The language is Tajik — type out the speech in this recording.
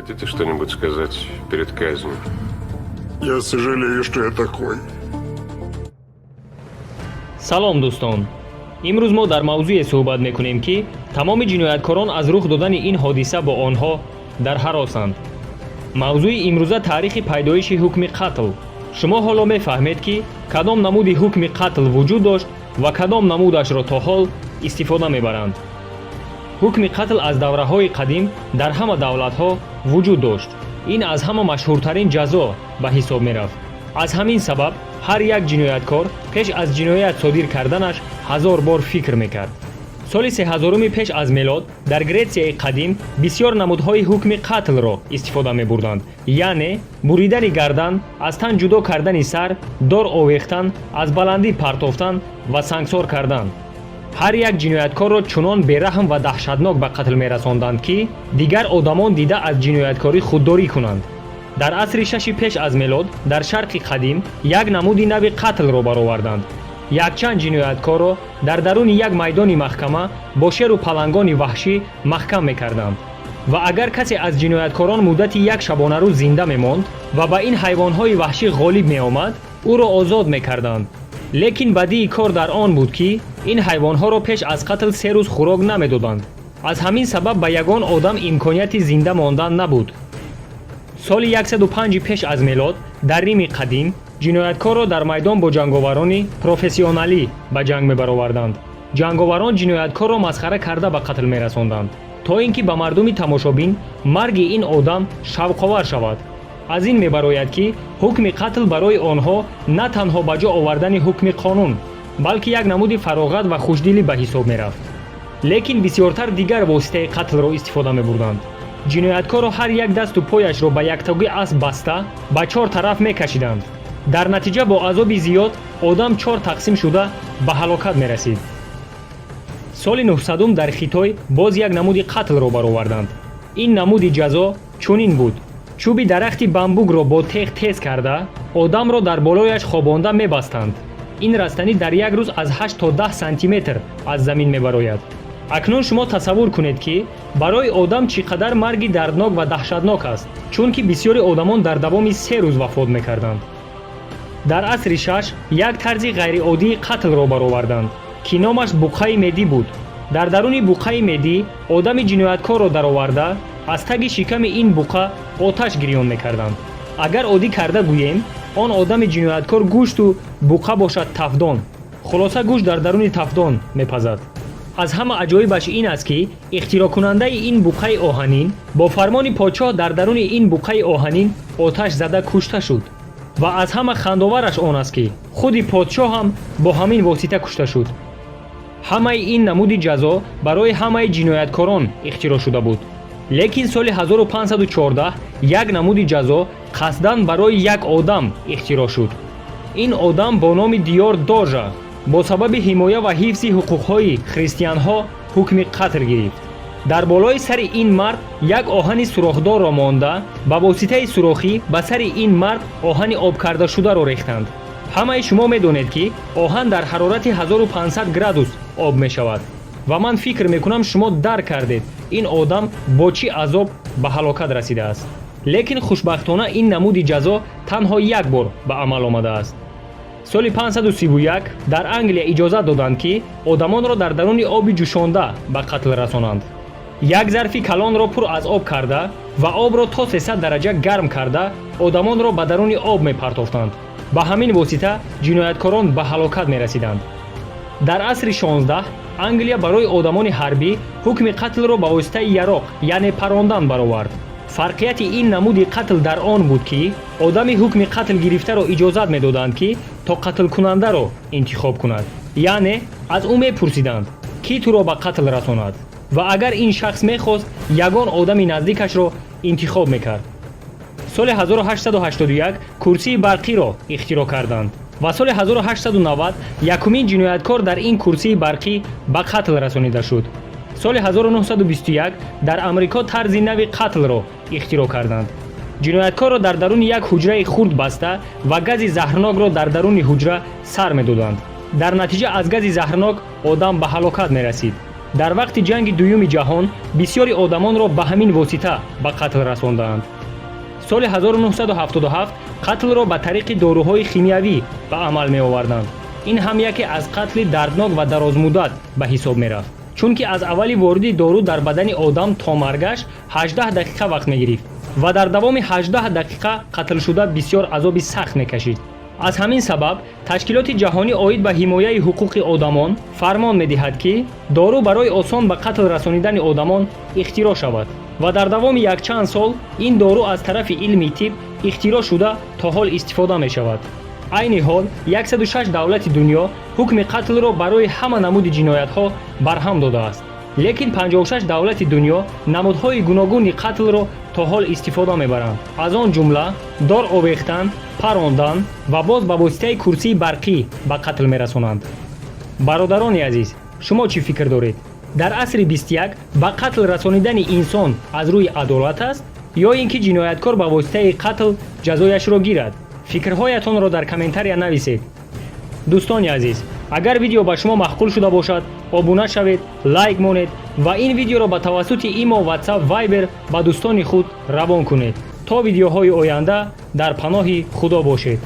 Хотите что-нибудь сказать перед казнью? Я сожалею, что я такой. Салом, дӯстон! Имрӯз мо дар мавзӯе суҳбат мекунем, ки тамоми ҷинояткорон аз рух додани ин ҳодиса бо онҳо дар ҳаросанд. Мавзӯи имрӯза: таърихи пайдоиши ҳукми қатл. Шумо ҳоло мефаҳмед, ки кадом намуди ҳукми қатл вуҷуд дошт ва кадом намудашро то ҳол истифода мебаранд. Ҳукми қатл аз давраҳои қадим дар ҳама давлатҳо вуҷуд дошт. Ин аз ҳама машҳуртарин ҷазо ба ҳисоб мерафт. Аз ҳамин сабаб ҳар як ҷинояткор пеш аз ҷиноят содир карданаш ҳазор бор фикр мекард. Соли сеҳазоруми пеш аз мелод дар Гретсияи қадим бисёр намудҳои ҳукми қатлро истифода мебурданд, яъне буридани гардан, аз тан ҷудо кардани сар, дор овехтан, аз баландӣ партофтан ва сангсор кардан. Ҳар як ҷинояткорро чунон бераҳм ва даҳшатнок ба қатл мерасонданд, ки дигар одамон дида аз ҷинояткорӣ худдорӣ кунанд. Дар асри шаши пеш аз мелод дар Шарқи қадим як намуди нави қатлро бароварданд. Якчанд ҷинояткорро дар даруни як майдони маҳкама бо шеру палангони ваҳшӣ маҳкам мекарданд ва агар касе аз ҷинояткорон муддати як шабонарӯз зинда мемонд ва ба ин ҳайвонҳои ваҳшӣ ғолиб меомад, ӯро озод мекарданд. Лекин бадии кор дар он буд, ки ин ҳайвонҳоро пеш аз қатл 3 рӯз хӯрок намедоданд. Аз ҳамин сабаб ба ягон одам имконияти зинда мондан набуд. Соли 105 пеш аз мелод дар Рими қадим ҷинояткорро дар майдон бо ҷанговарони профессионалӣ ба ҷанг мебароварданд. Ҷанговарон ҷинояткорро масхара карда ба қатл мерасонданд, то ин ки ба мардуми тамошобин марги ин одам шавқовар шавад. Аз ин мебарояд, ки ҳукми қатл барои онҳо на танҳо ба ҷо овардани ҳукми қонун, балки як намуди фароғат ва хушдилӣ ба ҳисоб мерафт. Лекин бисёртар дигар воситаи қатлро истифода мебурданд. Ҷинояткорро ҳар як дасту пояшро ба яктоги асп баста, ба чор тараф мекашиданд. Дар натиҷа бо азоби зиёд одам чор тақсим шуда ба ҳалокат мерасид. Соли 900 дар Хитой боз як намуди қатлро бароварданд. Ин намуди ҷазо чунин буд: чӯби дарахти бамбукро бо теғ тез карда, одамро дар болояш хобонда мебастанд. Ин растанӣ дар як рӯз аз 8 то 10 сантиметр аз замин мебарояд. Акнун шумо тасаввур кунед, ки барои одам чӣ қадар марги дарднок ва даҳшатнок аст, чунки бисёри одамон дар давоми 3 рӯз вафот мекарданд. Дар асри шаш як тарзи ғайриоддии қатлро бароварданд, ки номаш буққаи медӣ буд. Дар даруни буққаи медӣ одами ҷинояткорро дароварда, аз таги шиками ин буққа оташ гирён мекарданд. Агар оддӣ карда гӯем, он одами ҷинояткор гӯшту буққа бошад тафдон. Хулоса, гӯшт дар даруни тафдон мепазад. Аз ҳама аҷоибаш ин аст, ки ихтироъкунандаи ин буққаи оҳанин бо фармони подшоҳ дар даруни ин буққаи оҳанин оташ зада кушта шуд. Ва аз ҳама хандовараш он аст, ки худи подшоҳ ҳам бо ҳамин восита кушта шуд. Ҳамаи ин намуди ҷазо барои ҳамаи ҷинояткорон ихтироъ шуда буд. Лекин соли 1514 як намуди ҷазо қасдан барои як одам ихтироъ шуд. Ин одам бо номи Диор Дожа бо сабаби ҳимоя ва ҳифзи ҳуқуқҳои христианҳо ҳукми қатл гирифт. Дар болои сари ин мард як оҳани сурохдорро монда, ба воситаи сурохӣ ба сари ин мард оҳани обкардашударо рехтанд. Ҳамаи шумо медонед, ки оҳан дар ҳарорати 1500 градус об мешавад ва ман фикр мекунам, шумо дарк кардед, ин одам бо чӣ азоб ба ҳалокат расидааст. Лекин хушбахтона ин намуди ҷазо танҳо як бор ба амал омадааст. Соли 531 дар Англия иҷозат доданд, ки одамонро дар даруни оби ҷӯшонда ба қатл расонанд. Як зарфи калонро пур аз об карда ва обро то 300 дараҷа гарм карда, одамонро ба даруни об мепартофтанд. Ба ҳамин восита ҷинояткорон ба ҳалокат мерасиданд. Дар асри 16 Англия барои одамони ҳарбӣ ҳукми қатлро ба воситаи яроқ, яъне парондан баровард. Фарқияти ин намуди қатл дар он буд, ки одами ҳукми қатл гирифтаро иҷозат медоданд, ки то қатлкунандаро интихоб кунад, яъне аз ӯ мепурсиданд, ки туро ба қатл расонад, ва агар ин шахс мехост, ягон одами наздикашро интихоб мекард. Соли 1881 курсии барқиро ихтироъ карданд ва соли 1890 якумин ҷинояткор дар ин курсии барқӣ ба қатл расонида шуд. Соли 1921 дар Амрико тарзи нави қатлро ихтироъ карданд. Ҷинояткорро дар даруни як ҳуҷраи хурд баста ва гази заҳрнокро дар даруни ҳуҷра сар медоданд. Дар натиҷа аз гази заҳрнок одам ба ҳалокат мерасид. Дар вақти ҷанги дуюми ҷаҳон бисёри одамонро ба ҳамин восита ба қатл расондаанд. Соли 1977 қатлро ба тариқи доруҳои химиявӣ ба амал меоварданд. Ин ҳам яке аз қатли дарднок ва дарозмуддат ба ҳисоб мерафт, чунки аз аввали вориди дору дар бадани одам то маргаш 18 дақиқа вақт мегирифт ва дар давоми 18 дақиқа қатлшуда бисёр азоби сахт мекашид. Аз ҳамин сабаб ташкилоти ҷаҳонӣ оид ба ҳимояи ҳуқуқи одамон фармон медиҳад, ки дору барои осон ба қатл расонидани одамон ихтироъ шавад ва дар давоми якчанд сол ин дору аз тарафи илми тиб ихтироъ шуда, то ҳол истифода мешавад. Айни ҳол 106 давлати дунё ҳукми қатлро барои ҳама намуди ҷиноятҳо барҳам додааст, лекин 56 давлати дунё намудҳои гуногуни қатлро то ҳол истифода мебаранд, аз он ҷумла дор овехтан, парондан ва боз ба воситаи курсии барқӣ ба қатл мерасонанд. Бародарони азиз, шумо чӣ фикр доред? Дар асри 21 ба қатл расонидани инсон аз рӯи адолат аст ё ин ки ҷинояткор ба воситаи қатл ҷазояшро гирад? Фикрҳоятонро дар комментария нависед. Дӯстони азиз, агар видео ба шумо маъқул шуда бошад, обуна шавед, лайк монед ва ин видеоро ба тавассути имо, WhatsApp, Viber ба дӯстони худ равон кунед. То видеоҳои оянда дар паноҳи Худо бошед.